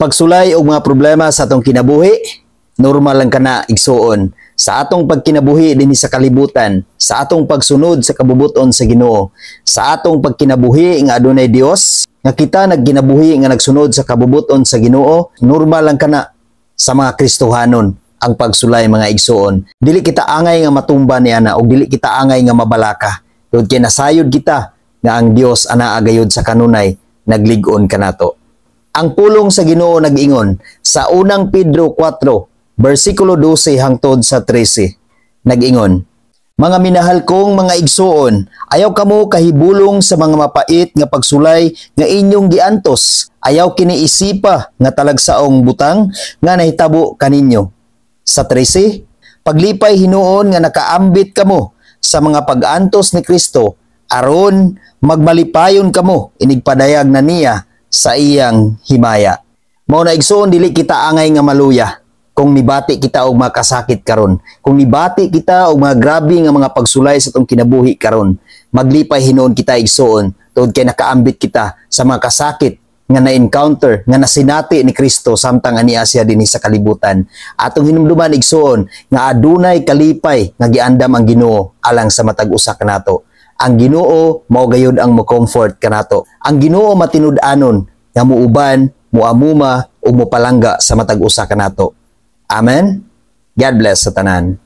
Pagsulay og mga problema sa atong kinabuhi, normal lang kana, igsuon. Sa atong pagkinabuhi dinhi sa kalibutan, sa atong pagsunod sa kabubuton sa Ginoo, sa atong pagkinabuhi nga adunay Dios, nga kita nagkinabuhi nga nagsunod sa kabubuton sa Ginoo, normal lang kana sa mga Kristohanon ang pagsulay, mga igsuon. Dili kita angay nga matumba niana og dili kita angay nga mabalaka. Tungod kay nasayod kita nga ang Dios anaa gayud sa kanunay naglig-on kanato. Ang pulong sa Ginoo nag-ingon sa Unang Pedro 4 bersikulo 12 hangtod sa 13. Nag-ingon, "Mga minahal kong mga igsuon, ayaw kamo kahibulong sa mga mapait nga pagsulay nga inyong giantos. Ayaw kini isipa nga talagsaong butang nga nahitabo kaninyo." Sa 13, "Paglipay hinuon nga nakaambit kamo sa mga pag-antos ni Kristo aron magmalipayon kamo inigpadayag na niya sa iyang himaya." Mao na, igsuon, dili kita angay nga maluya kung nibati kita og makasakit karon. Kung nibati kita og mga grabe nga mga pagsulay sa atong kinabuhi karon, maglipay hinuon kita, igsuon, tungod kay nakaambit kita sa mga kasakit nga na-encounter, nga nasinati ni Kristo samtang ania siya dinhi sa kalibutan. Atong hinumduman, igsuon, nga adunay kalipay nga giandam ang Ginoo alang sa matag usa kanato. Ang Ginoo mao gayud ang mo-comfort kanato. Ang Ginoo matinud-anon nga muuban, muamuma ug mopalangga sa matag usa kanato. Amen. God bless sa tanan.